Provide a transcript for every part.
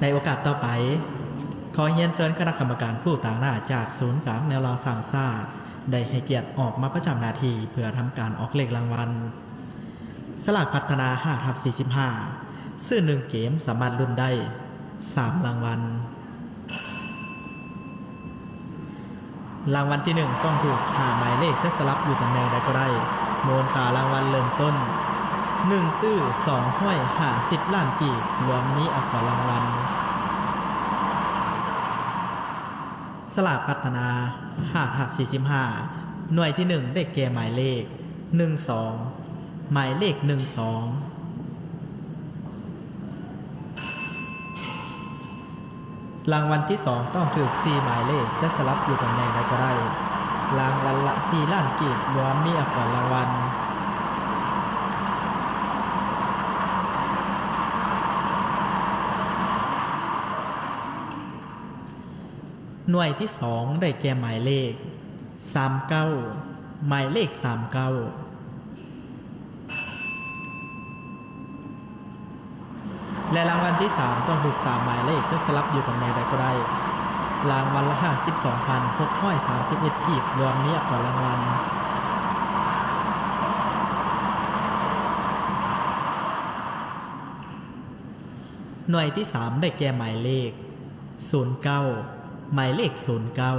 ໃນໂອກາດຕໍ່ໄປ, ຂໍຮຽນເຊີນຄະນະກຳມະການຜູ້ຕາງໜ້າຈາກສູນກາງແນວລາວສ້າງຊາດ ໄດ້ໃຫ້ກຽດອອກມາປະຈຳໜ້າທີ່ເພື່ອທຳການອອກເລກລາງວັນ. ສະຫຼາກພັດທະນາ ຫ້າທັບສີ່ສິບຫ້າ ຊື້ໜຶ່ງເກມສາມາດລຸ້ນໄດ້ສາມລາງວັນ. ລາງວັນທີໜຶ່ງຕ້ອງຖືກຫ້າໝາຍເລກ ຈະສະຫຼັບຢູ່ຕຳແໜ່ງໃດກໍໄດ້. ມູນຄ່າລາງວັນເລີ່ມຕົ້ນ ໜຶ່ງຕື້ສອງຮ້ອຍຫ້າສິບລ້ານກີບ ລວມມີອາກອນລາງວັນ. ສະຫຼາກພັດທະນາ ຫ້າທັບສີ່ສິບຫ້າ ໜ່ວຍທີໜຶ່ງ ໄດ້ແກ່ໝາຍເລກ ໜຶ່ງສອງ ໝາຍເລກ ໜຶ່ງສອງ. ລາງວັນທີສອງຕ້ອງຖືກສີ່ໝາຍເລກ ຈະສະຫຼັບຢູ່ຕຳແໜ່ງໃດກໍໄດ້. ລາງວັນລະສີ່ລ້ານກີບ ລວມມີອາກອນລາງວັນ. ໜ່ວຍທີສອງ ໄດ້ແກ່ໝາຍເລກ ສາມເກົ້າ ໝາຍເລກ ສາມເກົ້າ. ແລະ ລາງວັນທີສາມຕ້ອງຖືກສາມໝາຍເລກ ຈະສະຫຼັບຢູ່ຕຳແໜ່ງໃດກໍໄດ້. ລາງວັນລະຫ້າສິບສອງພັນຫົກຮ້ອຍສາມສິບເອັດກີບ ລວມມີອາກອນລາງວັນ. ໜ່ວຍທີສາມ ໄດ້ແກ່ໝາຍເລກ ສູນເກົ້າ ໝາຍເລກ ສູນເກົ້າ.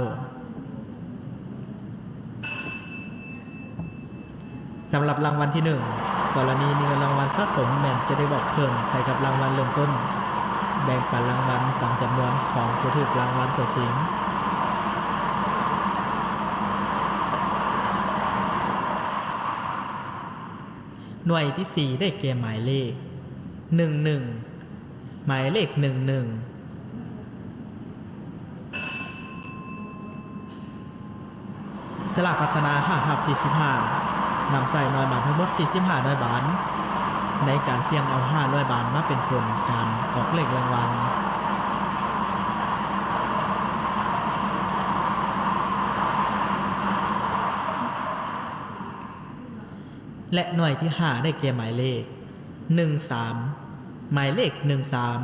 ສຳລັບລາງວັນທີໜຶ່ງ ກໍລະນີມີເງິນລາງວັນສະສົມ ແມ່ນຈະໄດ້ບອກເພີ່ມໃສ່ກັບລາງວັນເລີ່ມຕົ້ນ ແບ່ງປັນລາງວັນຕາມຈຳນວນຂອງຜູ້ຖືກລາງວັນຕົວຈິງ. ໜ່ວຍທີສີ່ ໄດ້ແກ່ໝາຍເລກ ໜຶ່ງໜຶ່ງ ໝາຍເລກ ໜຶ່ງໜຶ່ງ. ສະຫຼາກພັດທະນາ ຫ້າທັບສີ່ສິບຫ້າ ນຳໃຊ້ໜ່ວຍບານທັງໝົດ ສີ່ສິບຫ້າໜ່ວຍບານ ໃນການສ່ຽງເອົາຫ້າໜ່ວຍບານມາເປັນຜົນການອອກເລກລາງວັນ. ແລະ ໜ່ວຍທີຫ້າ ໄດ້ແກ່ໝາຍເລກ ໜຶ່ງສາມ ໝາຍເລກ ໜຶ່ງສາມ.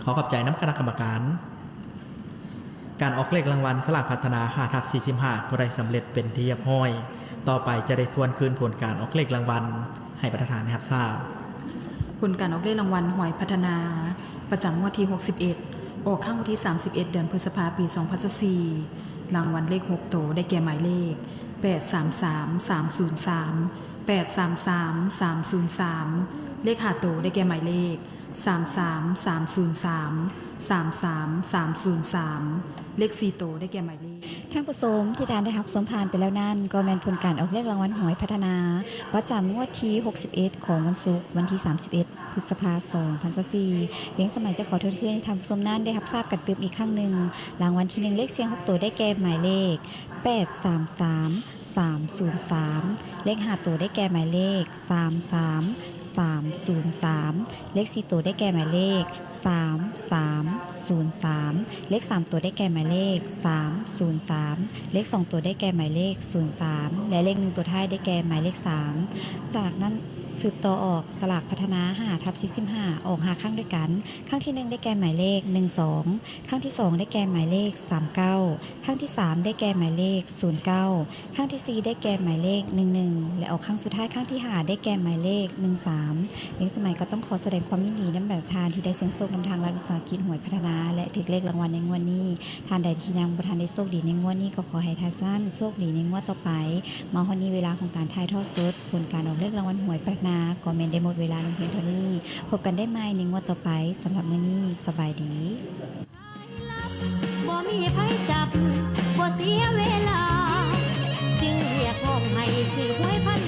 ຂໍຂອບໃຈນຳຄະນະກຳມະການ. ການອອກເລກລາງວັນສະຫຼາກພັດທະນາ ຫ້າທັບສີ່ສິບຫ້າ ກໍໄດ້ສຳເລັດເປັນທີ່ຮຽບຮ້ອຍ. ຕໍ່ໄປຈະໄດ້ທວນຄືນຜົນການອອກເລກລາງວັນໃຫ້ບັນດາທ່ານໄດ້ຮັບຊາບ. ຜົນການອອກເລກລາງວັນຫວຍພັດທະນາ ປະຈຳງວດທີຫົກສິບເອັດ ອອກຄັ້ງວັນທີສາມສິບເອັດ ເດືອນພຶດສະພາ ປີສອງພັນຊາວສີ່. ລາງວັນເລກຫົກໂຕ ໄດ້ແກ່ໝາຍເລກ ແປດສາມສາມສາມສູນສາມ, ແປດສາມສາມສາມສູນສາມ, ເລກຫ້າໂຕ ໄດ້ແກ່ໝາຍເລກ ສາມສາມສາມສູນສາມ, ສາມສາມສາມສູນສາມ, ເລກສີ່ໂຕ ໄດ້ແກ່ໝາຍເລກ. ທ່ານຜູ້ຊົມທີ່ທ່ານໄດ້ຮັບຊົມຜ່ານໄປແລ້ວນັ້ນ ກໍແມ່ນຜົນການອອກເລກລາງວັນຫວຍພັດທະນາ ປະຈຳງວດທີຫົກສິບເອັດ ຂອງວັນສຸກ ວັນທີສາມສິບເອັດ ພຶດສະພາ ສອງພັນຊາວສີ່. ວຽງສະໄໝຈະຂໍທວນຄືນໃຫ້ທ່ານຜູ້ຊົມນັ້ນໄດ້ຮັບຊາບກັນຕື່ມອີກຄັ້ງໜຶ່ງ. ລາງວັນທີໜຶ່ງ ເລກສ່ຽງຫົກໂຕ ໄດ້ແກ່ໝາຍເລກ ແປດສາມສາມສາມສູນສາມ, ເລກຫ້າໂຕ ໄດ້ແກ່ໝາຍເລກ ສາມສາມສາມສູນສາມ, ເລກສີ່ໂຕ ໄດ້ແກ່ໝາຍເລກ ສາມສາມສູນສາມ, ເລກສາມໂຕ ໄດ້ແກ່ໝາຍເລກ ສາມສູນສາມ, ເລກສອງໂຕ ໄດ້ແກ່ໝາຍເລກ ສູນສາມ ແລະ ເລກໜຶ່ງໂຕທ້າຍ ໄດ້ແກ່ໝາຍເລກ ສາມ. ຈາກນັ້ນສືບຕໍ່ອອກ ສະຫຼາກພັດທະນາ ຫ້າທັບສີ່ສິບຫ້າ ອອກຫ້າຄັ້ງດ້ວຍກັນ. ຄັ້ງທີໜຶ່ງ ໄດ້ແກ່ໝາຍເລກ ໜຶ່ງສອງ, ຄັ້ງທີສອງ ໄດ້ແກ່ໝາຍເລກ ສາມເກົ້າ, ຄັ້ງທີສາມ ໄດ້ແກ່ໝາຍເລກ ສູນເກົ້າ, ຄັ້ງທີສີ່ ໄດ້ແກ່ໝາຍເລກ ໜຶ່ງໜຶ່ງ ແລະ ອອກຄັ້ງສຸດທ້າຍ ຄັ້ງທີຫ້າ ໄດ້ແກ່ໝາຍເລກ ໜຶ່ງສາມ. ວຽງສະໄໝກໍຕ້ອງຂໍສະແດງຄວາມຍິນດີນຳບັນດາທ່ານທີ່ໄດ້ສ່ຽງໂຊກນຳທາງລັດວິສາຫະກິດຫວຍພັດທະນາ ແລະ ຖືກເລກລາງວັນໃນງວດນີ້. ທ່ານໃດທີ່ຍັງບໍ່ທັນໄດ້ໂຊກດີໃນງວດນີ້ ກໍຂໍໃຫ້ທ່ານນັ້ນໂຊກດີໃນງວດຕໍ່ໄປ. ມາຮອດນີ້ເວລາຂອງການຖ່າຍທອດສົດ ຜົນການອອກເລກລາງວັນຫວຍພັດທະນາ ກໍແມ່ນໄດ້ໝົດເວລາລົງພຽງເທົ່ານີ້. ພົບກັນໄດ້ໃໝ່ໃນງວດຕໍ່ໄປ. ສຳລັບມື້ນີ້ ສະບາຍດີ. ບໍ່ມີໃຜຈັບ ບໍ່ເສຍເວລາ ຈຶ່ງຮຽກຮ້ອງໃຫ້ຊື້ຫວຍພັດ